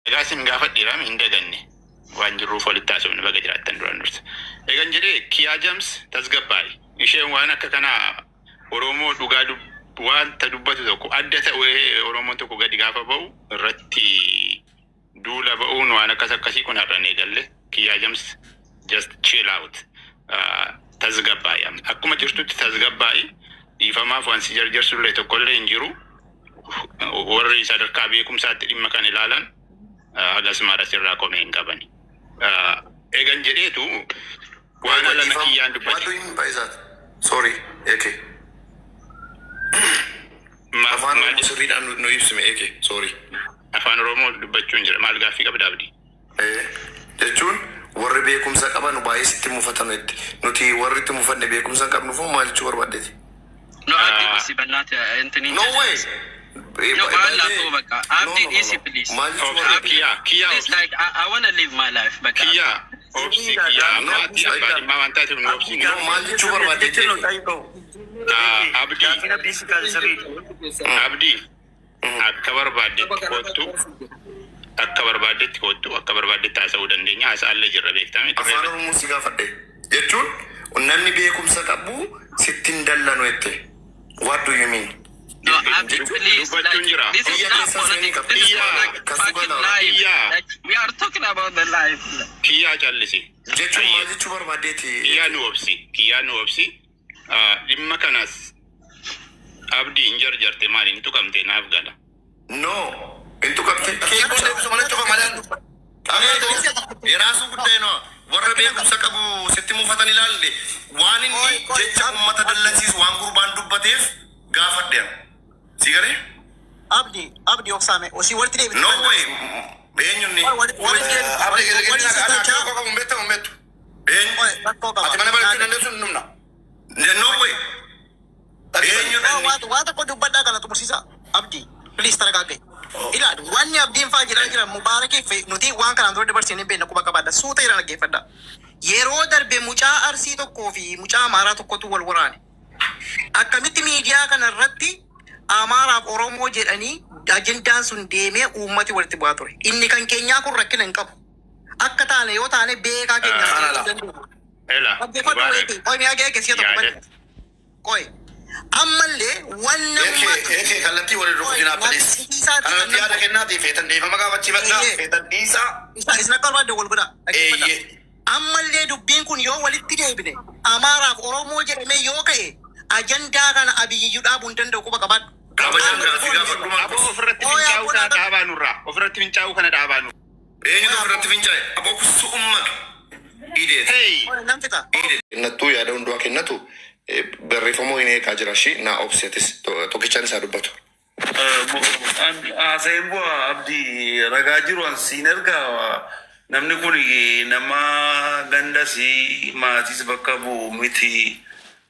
Egaa isin gaafadheera, hin daganne. Waan jirruuf walitti haasofne. Baga jiraattan duraan dursa. Egan jedhee, Kiyaa Jams, tasgabbaa'i. Isheen waan akka kanaa Oromoo dhugaa wanta dubbatu tokko adda ta'e, Oromoon tokko gadi gaafa ba'u irratti duula ba'uun waan akkas akkasii kun har'an eegalle. Kiyaa Jams, just chill out. Tasgabbaa'i. Akkuma jirtutti tasgabbaa'i. Dhiifamaaf waan si jarjarsullee tokkollee hin jiru. Warri sadarkaa beekumsaatti dhimma kan ilaalan hagas mara sirraa komee hin qabani. Egan jedheetu waan alana kiyyaan What dubbate. Do you mean by that? Sorry, Eke. Afaan Maal? Oromoo sirriidhaan nu ibsime, Eke. Sorry. Afaan Oromoo dubbachuun jira. Maal gaaffii qabda, Abdii? Jechuun warri beekumsa qaban baay'ee sitti mufatan itti. Nuti warri itti mufanne beekumsa hin qabnu foo maal jechuu barbaaddeeti? No, Abdi, dhisi በእናትህ እንትን No way. No, በአላህ ተው በቃ። Abdi, dhiisi, please. Maal jechuu Obsi. barbaadde? Kiyyaa, Kiyyaa, Please, obsi. like I wanna live my life በቃ። Kiyyaa, obsi, Kiyyaa. No, Amma ati abbaa dhimmaa waan taateef nu obsi. No, maal jechuu barbaaddeeti? Abdii, Abdii, akka barbaaddetti kottu, akka barbaaddetti kottu, akka barbaaddetti haasa'uu dandeenya. Haasa'allee jirra, beektame. Afaan Oromoo si gaafadhe. Jechuun namni beekumsa qabu sitti hin dallanu jette. What do you mean? No, Abdi, please, Dubbachuun like jira. this is Biyya not keessa seenii politics. qabdi. This is more like fucking life. Kiyyaa. Like we are talking about the life. Kiyyaa, callisi. Jechuun maal jechuu barbaaddeeti? Kiyyaa, nu obsi. Kiyyaa, nu obsi. Dhimma kanas Abdii hin jarjarte, maali hin tuqamte, naaf gala. No. Hin tuqamte. Keekkoon deebisu malee cufa malee. የራሱ ጉዳይ ነው። Warra beekumsa qabu sitti mufatan ilaalle, waan inni jecha uummata dallansiisu waan gurbaan dubbateef gaafadhe. Si galee? Abdi, Abdi, obsaame. Osii walitti deebite. No way. Eenyunni? Abdi gadi ana rakkoo qabu hin beektamu, hin beektu. Eenyu? Rakkoo qaba. Ati mana barachuu dandeessu hin dhumna. No way. Eenyudha inni? Waa tokko dubbadhaa kana xumursiisa. Abdi, please, taragaagge. Ilaali, wanni Abdiin faa jedhaa jiran Mubaarakiif nuti waan kanaan dura dabarsine hin beekna, quba qabaadha. Suuta jedhan, dhaggeeffadha. Yeroo darbe mucaa Arsii tokkoo fi mucaa Amaaraa tokkotu wal waraane. Akkamitti miidiyaa kana irratti Amaaraaf Oromoo jedhanii ajendaan sun deemee uummati walitti bu'aa ture. Inni kan keenyaa kun rakkina hin qabu. Akka taane yoo taane beekaa keenya Kanala. Ela, Dhaggeeffadhu. Mubaarak. Wayitii. Qoy, mi'a ga'e si'a tokko Yaada. banne. Qoy. Ammallee wanna Eekee eekee, kallattii wal rukutinaa, please. Kanarratti yaada kennaati, feetan dhiifama gaafachiifadhaa, feetan dhiisaa. Isin akka barbaadde wal godhaa. Dhaggeeffadhaa. Eeyyee. Ammallee dubbiin kun yoo walitti deebine, Amaaraaf Oromoo jedhamee yoo ka'e, ajandaa kana Abiyyiyyuu dhaabuu hin danda'u, quba qabaadhu. Kabajaan gaaffii gaafadhu. Aboo Maarkos. ofirratti Ooyaa, fincaa'uu kana booda- dhaabaa nurraa. Ofirratti fincaa'uu kana dhaabaa nurraa. Eenyutu ofirratti fincaa'e? Aboo kusu ummatu. Ideet. Hey! Nan fixa. Kennattuu yaada hundumaa kennatu barreeffamuu hin eegaa jira shi naa obseetis tokkichaan isaa dubbatu. Haasa'in bu'aa, Abdii, ragaa jiru an siin ergaa. Namni kun nama gandas maatiis bakka bu'u miti.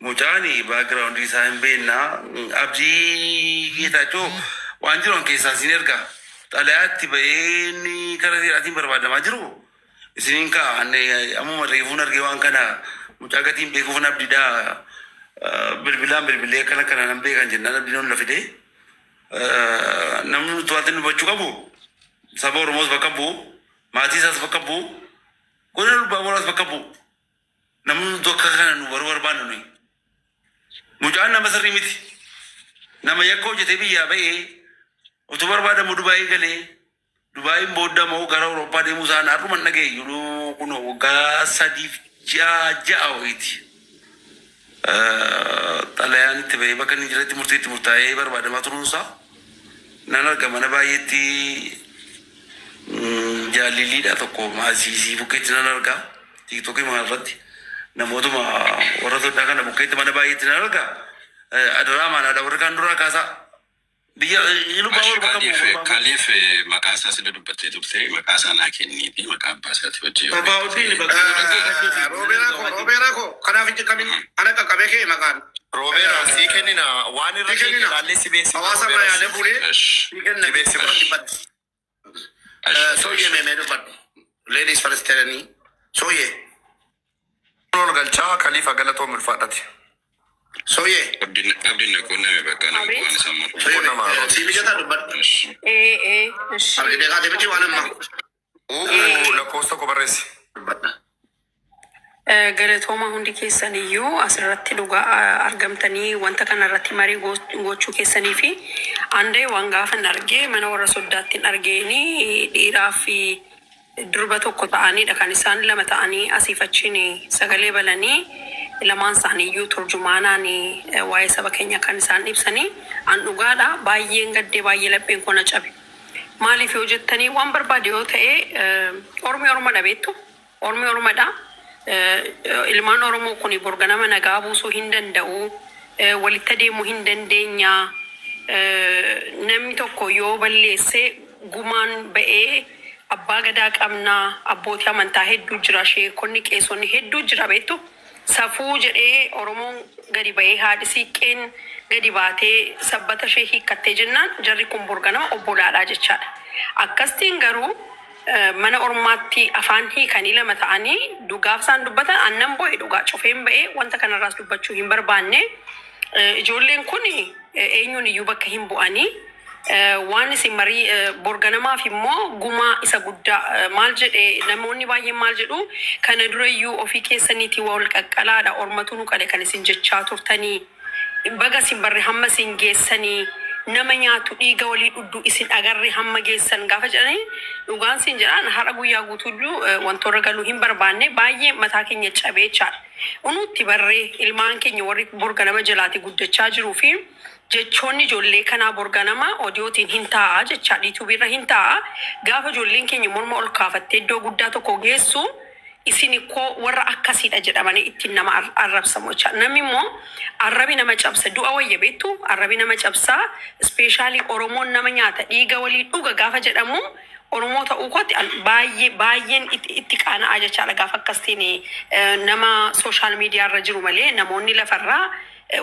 Mucaan background isaa hin beekna. Abdii Geetaachoo, waan jiru an keessaa siin ergaa. Xalayaatti ba'ee inni karaa seeraatiin barbaadamaa jiru. Isiniin ka'a, ammuma reefuun argee waan kana, mucaa gatiin beekuuf Abdiidhaa bilbilaan bilbilee akkana kana nan beekan jennaan Abdiin ol fidee. Namni nuti wanti hubachuu qabu, saba Oromoos bakka bu'u, maatii isaas bakka bu'u, godina Lubbaa Booraas bakka bu'u. Namni nuti akka kana nu baruu barbaannu nuyi. Mucaan nama sirrii miti. Nama yakka hojjetee biyyaa ba'ee utuu barbaadamu Dubaayii galee, Dubaayiin booda immoo gara Awurooppaa deemuu isaan har'uma hin dhageenye kun waggaa 3 fi ji'a 6 wayiiti. Xalayaan itti ba'ee bakka inni jiretti murtii itti murtaa'ee barbaadamaa turuunsaa nan arga. Mana baay'eetti jaaliliidha tokko maasiisii bukkeetti nan arga, TikTokii maal irratti namootuma warra soddaa kana bukkeetti mana baay'eetti nan arga. Adaraa maanaadha, warri kaan duraa kaasaa biyya lubbaa warra bakka Kaliif bu'u. Kaliif, maqaa isaa sila dubbattee turte, maqaa isaa naa kennii fi maqaa abbaa isaati wajjin yoo Baa'uddin beekte. bakka Roobeeraa koo, Roobeeraa koo, kanaaf hin qaqqabin, ana qaqqabee kee maqaan. Roobeera, sii kennina, waan irra Sii keenya kennina. ilaallee si beeksifna. Hawaasa irraa Roobeera. yaada fuudhee Esh, sii kenna. Si beeksifna. Dubbadhu. Esh, Sooyyee, meemee dubbadhu. Ladies first jedhanii. Sooyyee. Ol galchaa Kaliifa, galatoom, ulfaadhati. Sooyyee. Abdiin abdiin na quunname bakka nama Abeet. waan isaan mormu. Sooyyee si mijataa dubbadhu. Ee ee ishi. Argitee kaatee miti waan ammaa. Uu lakkoofsa tokko barreessi. Dubbadha. Galatooma hundi keessan iyyuu asirratti dhugaa argamtanii wanta kana irratti marii gochuu keessanii fi andee waan gaafan argee mana warra soddaatti hin argeeni dhiiraa fi durba tokko ta'anidha kan isaan lama ta'anii asiif achiin sagalee balanii lamaan isaanii iyyuu turjumaanaan waa'ee saba keenya kan isaan ibsanii an dhugaadha baay'een gaddee baay'ee lapheen koo na cabe. Maaliif yoo jettanii waan barbaade yoo ta'e ormi ormadha beektu ormi ormadha. Ilmaan Oromoo kun borganama nagaa buusuu hin danda'u. Walitti adeemuu hin dandeenya. Namni tokko yoo balleesse gumaan ba'ee abbaa gadaa qabnaa abbootii amantaa hedduu jira sheekonni qeesonni hedduu jira beektu. Safuu jedhee Oromoon gadi ba'ee haadhi siiqqeen gadi baatee sabbata ishee hiikkattee jennaan jarri kun borganama obbolaadhaa jechaadha. Akkasiin garuu mana ormaatti afaan hiikanii lama ta'anii dhugaaf isaan dubbatan annan bo'e dhugaa cufeen ba'ee wanta kanarraas dubbachuu hin barbaanne. Ijoolleen kun eenyuun iyyuu bakka hin bu'anii waan isin marii borganamaaf immoo gumaa isa guddaa maal jedhe namoonni baay'een maal jedhu kana dura iyyuu ofii keessaniitii wal qaqqalaadha ormatu nu qale kan isin jechaa turtanii baga isin barre hamma isin geessanii nama nyaatu dhiiga walii dhudhu isin agarre hamma geessan gaafa jedhanii dhugaan isin jedhaan har'a guyyaa guutuyyuu wantoota galuu hin barbaanne baay'ee mataa keenya cabee jechaadha. Unutti barree ilmaan keenya warri borganama jalaati guddachaa jiruu fi jechoonni ijoollee kanaa borganama odiyootiin hin taa'a jechaadha. Yuutuubiirra hin taa'a. Gaafa ijoolleen keenya morma ol kaafattee iddoo guddaa tokko geessu isin koo warra akkasiidha jedhamanii ittiin nama arrabsamu jechaadha. Namni immoo arrabi nama cabsa du'a wayya beektu arrabi nama cabsaa ispeeshaalii Oromoon nama nyaata dhiiga walii dhuga gaafa jedhamu Oromoo ta'uu kootti baay'ee baay'een itti qaana'aa jechaadha gaafa akkasiin nama sooshaal miidiyaa irra jiru malee namoonni lafarraa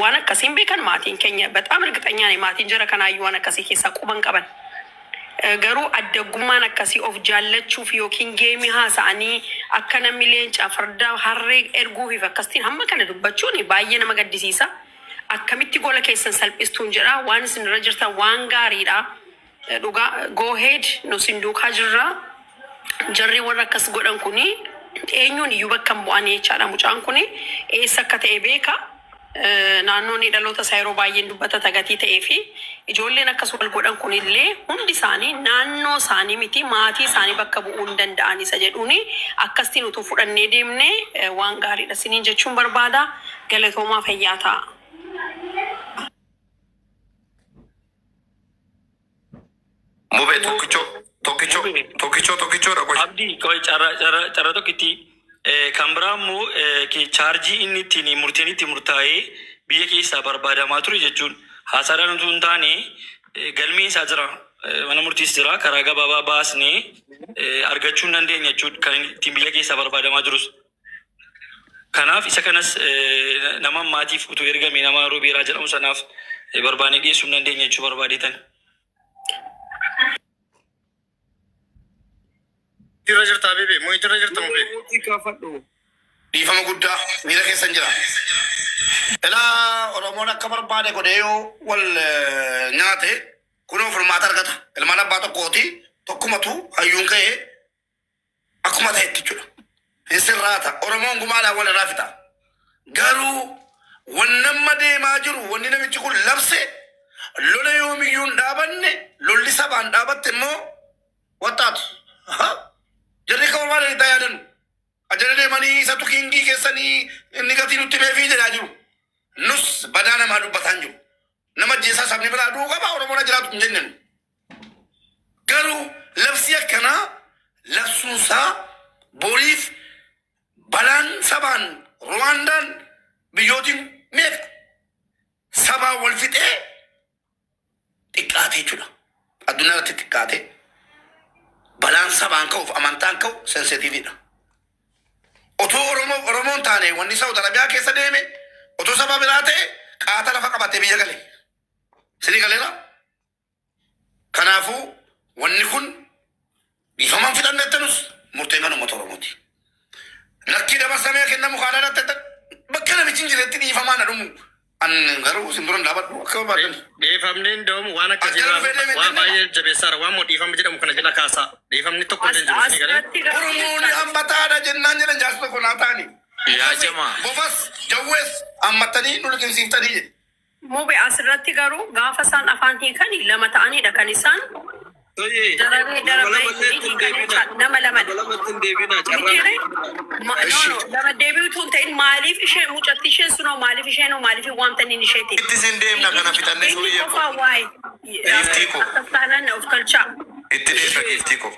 waan akkasiin beekan maatiin keenya በጣም እርግጠኛ ነኝ maatiin jara kanaayyuu waan akkasii keessaa quban qaban. Garuu addaggummaan akkasii of jaallachuuf yookiin geemii haasa'anii akka namni leenca farda harree erguufiif akkasitiin hamma kana dubbachuun baay'ee nama gaddisiisa. Akkamitti gola keessan salphistuun jedha waan isin irra jirtan waan gaariidha. Dhugaa go ahead nu sin duukaa jirra. Jarri warra akkas godhan kuni eenyuun iyyuu bakka hin bu'anii jechaadha. Mucaan kuni eessa akka ta'e beeka. Naannoon dhaloota isaa yeroo baay'een dubbata gatii ta'ee fi ijoolleen akkas wal godhan kunillee hundi isaanii naannoo isaanii miti maatii isaanii bakka bu'uu hin danda'an isa jedhuuni akkasitiin utuu fudhannee deemnee waan gaariidha isiniin jechuun barbaada. Galatoomaa fayyaa ta'a. Mubee tokkichoo tokkichoo tokkichoo tokkichoodha qoy. Abdii qoy carra carra carra tokkitti kan biraa immoo chaarjii inni ittiin murteen itti murtaa'ee biyya keessaa barbaadamaa ture jechuun haasaadhaan utuu hin taane galmeen isaa jira mana murtiis jira karaa gabaabaa baasnee argachuu hin dandeenya jechuudha kan inni ittiin biyya keessaa barbaadamaa jirus. Kanaaf isa kanas nama maatiif utuu ergame nama Roobeeraa jedhamu sanaaf barbaanee dhiyeessuu hin dandeenya jechuu barbaadeetan. Irra jirta Abibi, mute irra jirta Mubee. Dhiifama guddaa miira keessan jira. Ilaa Oromoon akka barbaade godhee yoo wal nyaate kunoo furmaata argata. Ilmaan abbaa tokkooti tokkumatu hayyuun ka'ee akkuma ta'etti jechuudha. Hin sirraata. Oromoon gumaadhaan wal irraa fixa. Garuu wanni amma deemaa jiru wanni namichi kun labse lola yoomiyyuu hin dhaabanne lolli sabaan dhaabatte immoo wattaatu. Jarri akka barbaade itti yaadannu. Ajala deemanii isatu kingii keessanii inni gatii nutti meefii jedhaa jiru. Nus badaa namaa dubbataa hin jiru. Nama ajjeesaa sabni biraa du'uu qaba Oromoon jiraatu hin jennenu. Garuu labsii akkanaa labsuunsaa boriif balaan sabaan Ruwaandaan biyyootiin meeqa sabaan wal fixee xiqqaate jechuudha. Addunyaa irratti xiqqaate balaan sabaan ka'uuf amantaan ka'u sensitiiviidha. Otoo Oromoo Oromoon taane wanni Saawud Arabiyaa keessa deeme otoo saba biraa ta'e qaata lafa qabatee biyya gale. Sinii galeera? Kanaafuu wanni kun dhiifamaan fixanne jettanus murteen kan uummata Oromooti. Lakkii dabarsamee kennamu kaanaa bakka namichi hin jiretti dhiifamaan dhumu. Garuu isin duran dhaabadhu akka barbaadan. Dhiifamni hundoomu waan akkasii Ajjala dhufee deeme waan jennee. baay'ee jabeessaadha. Waan moo dhiifamni jedhamu kana jala kaasaa. Dhiifamni tokko illee hin jiru. As Isinii galee. asirratti garuu Oromoon jecha hammataadha jennaan jedhan jaarsi tokko naa ta'ani. Yaa jamaa. Bofas jawwees hammatanii nu liqimsiiftanii jedhe. Mube asirratti garuu gaafa isaan afaan hiikanii lama ta'anidha kan isaan Toyee, darabee nama darabee lamallee ittiin hiikanii deebina. nama lamadha. Nama lamatti hin deebina carraa. Mitiire no no lama deebi'utu hin ta'in maaliif ishee mucatti isheen sunoo maaliif isheenoo maaliif hin waamtaniin isheetiin. Itti sin deemna kana fixannee Inni sooyyee koo. qofaa waa'ee Giiftii koo. akkas taanaan of galchaa. Itti deemna giiftii koo.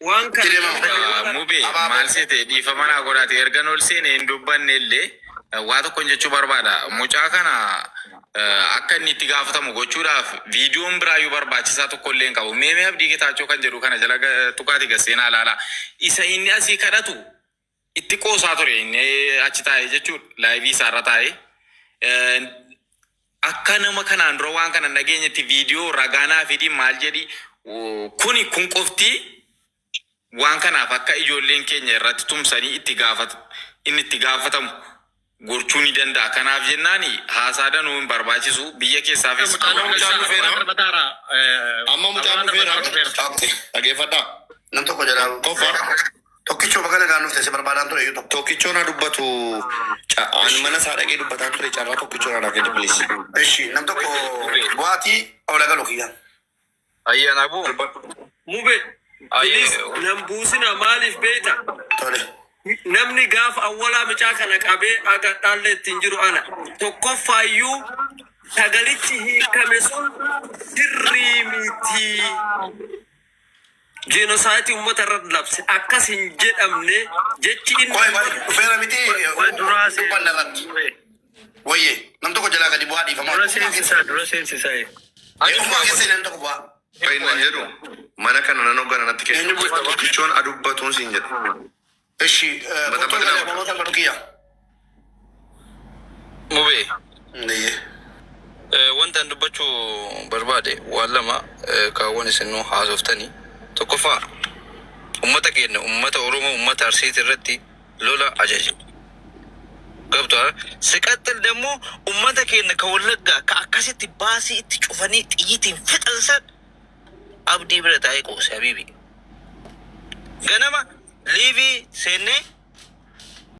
Waan Itti kana. deemama. Mube Abaaboo. maal seete dhiifama naa godhaate ergan ol seene hin dubbanne illee waa tokkon jechuu barbaada. Mucaa kana akka inni itti gaafatamu gochuudhaaf viidiyoon biraayyuu barbaachisaa tokko illee hin qabu. Meemee Abdii Getaachoo kan jedhu kana jala tuqaati gasseenaa ilaala. Isa inni asii kadhatu itti qoosaa ture inni achi taa'ee jechuudha. Live isaarra taa'ee. Akka nama kanaan dura waan kana hin dhageenyetti viidiyoo ragaanaa fidii maal jedhi kuni kun qofti waan kanaaf akka ijoolleen keenya irratti tumsanii itti gaafatu inni itti gaafatamu gochuu ni danda'a. Kanaaf jennaan haasaa danuu hin barbaachisu biyya keessaafis Amma mucaan dhufeera. Amma mucaan dhufeera. Dhageeffadhaa. Nam tokko jedhaa. Qofa. Tokkichoo bakka nagaan dhufte si barbaadaan ture iyyuu tokko. Tokkichoo na dubbatu. Ani mana isaa dhaqee dubbataan ture carraa tokkichoo na dhaqee please. Ishi nam tokko bu'aatii ola galu kiyyaan. Ayyaana buu. Mube, please nan buusina maaliif beekta? Tole. Namni gaafa awwalaa mucaa kana qabee aga dhaallee ittiin jiru ana. Tokkoffaayyuu sagalichi hiikame sun sirrii miti. Genocide uummata irratti labse akkas hin jedhamne jechi inni. Qoy qoy dhufeera miti dubbanna irratti. Wayyee nam tokko jalaa gadi bu'aa dhiifama. Dura seensisaa, dura seensisaa. Ofumaa keessa nam tokko bu'aa. Fayyinaan jedhu mana kana nan hoggana natti Eenyu kennu. bu'e? Tokkichoon adubbatuun siin jedha. Ishi Mata kottuu bal'aa. galee namoota galu kiyya. Mube. Iyyee. Wanta an dubbachuu barbaade waan lama kaawwan isin nu haasoftanii. Tokkoffaa ummata keenya ummata Oromoo ummata Arsiiti irratti lola ajaje. ገብቷል። ሲቀጥል ደግሞ ummata keenya ka Wallaggaa ka akkasitti baasii itti cufanii xiyyitiin fixansan abdii bira taa'ee qoose habiibi. Ganama live seennee